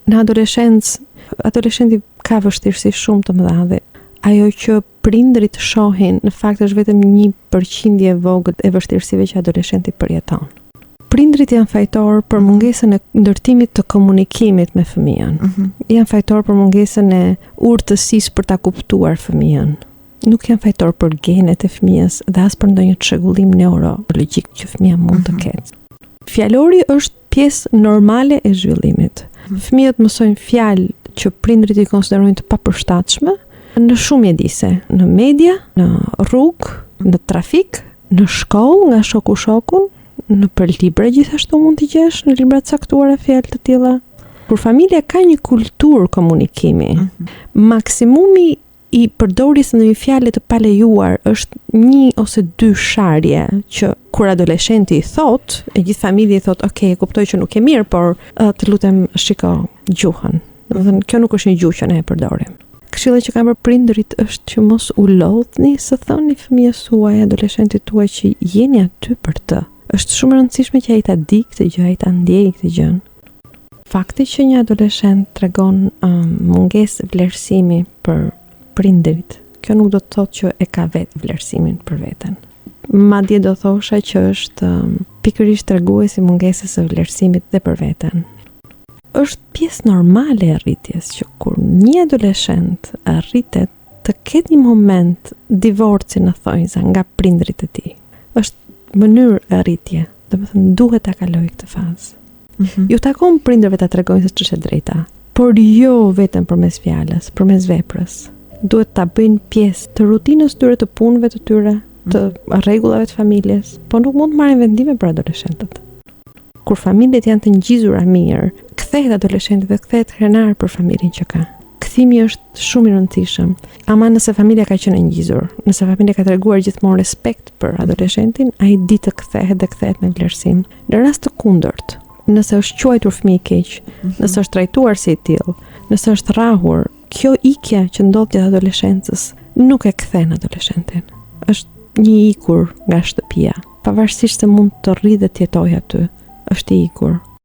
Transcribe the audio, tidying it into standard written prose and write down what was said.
Në adoleshencë, adoleshenti ka vështirësi shumë të mëdha dhe ajo që prindërit shohin në fakt është vetëm një përqindje e vogël e vështirësive që adoleshenti përjeton. Prindërit janë fajtorë për mungesën e ndërtimit të komunikimit me fëmijën. Mm -hmm. Janë fajtorë për mungesën e urtësisë për ta kuptuar fëmijën. Nuk janë fajtorë për genet e fëmijës dhe as për ndonjë çrregullim neurologjik që fëmija mund të mhm. ketë. Fjalori është pjesë normale e zhvillimit. Mhm. Fëmijët mësojnë fjalë që prindërit i konsiderojnë të papërshtatshme në shumë mjedise, në media, në rrugë, në trafik, në shkollë nga shoku shokun, nëpër libra gjithashtu mund të gjesh në libra të caktuara fjalë të tilla. Kur familja ka një kulturë komunikimi, mm -hmm. maksimumi i përdorjes së ndonjë fjale të palejuar është një ose dy sharje që kur adoleshenti i thotë, e gjithë familja i thotë, "Ok, e kuptoj që nuk je mirë, por të lutem shiko gjuhën." Domethënë, kjo nuk është një gjuhë që ne e përdorim. Këshilla që kam për prindërit është që mos u lodhni së thëni fëmijës suaj, adoleshentit tuaj që jeni aty për të. Është shumë e rëndësishme që ai ta di këtë gjë, ai ta ndjejë këtë gjë. Fakti që një adoleshent tregon um, mungesë vlerësimi për prindërit, kjo nuk do të thotë që e ka vetë vlerësimin për veten. Madje do thosha që është um, pikërisht tregues i mungesës së vlerësimit dhe për veten. Është pjesë normale e rritjes që kur një adoleshent rritet të ketë një moment divorci në thonjza nga prindërit e tij. Është mënyrë rritje, domethënë duhet ta kalojë këtë fazë. Mm -hmm. Ju takon prindërve ta tregojnë se ç'është e drejta, por jo vetëm përmes fjalës, përmes veprës. Duhet ta bëjnë pjesë të rutinës tyre, të punëve të tyre, të mm -hmm. rregullave të familjes, po nuk mund të marrin vendime për adoleshentët. Kur familjet janë të ngjizura mirë, kthehet adoleshenti dhe kthehet krenar për familjen që ka. Kthimi është shumë i rëndësishëm. Ama nëse familja ka qenë e ngjizur, nëse familja ka treguar gjithmonë respekt për adoleshentin, ai di të kthehet dhe kthehet me vlerësim. Në rast të kundërt, nëse është quajtur fëmijë i keq, mm -hmm. nëse është trajtuar si i tillë, nëse është rrahur, kjo ikje që ndodh gjatë adoleshencës nuk e kthen adoleshentin. Është një i ikur nga shtëpia, pavarësisht se mund të rrijë dhe të jetojë aty, është i ikur.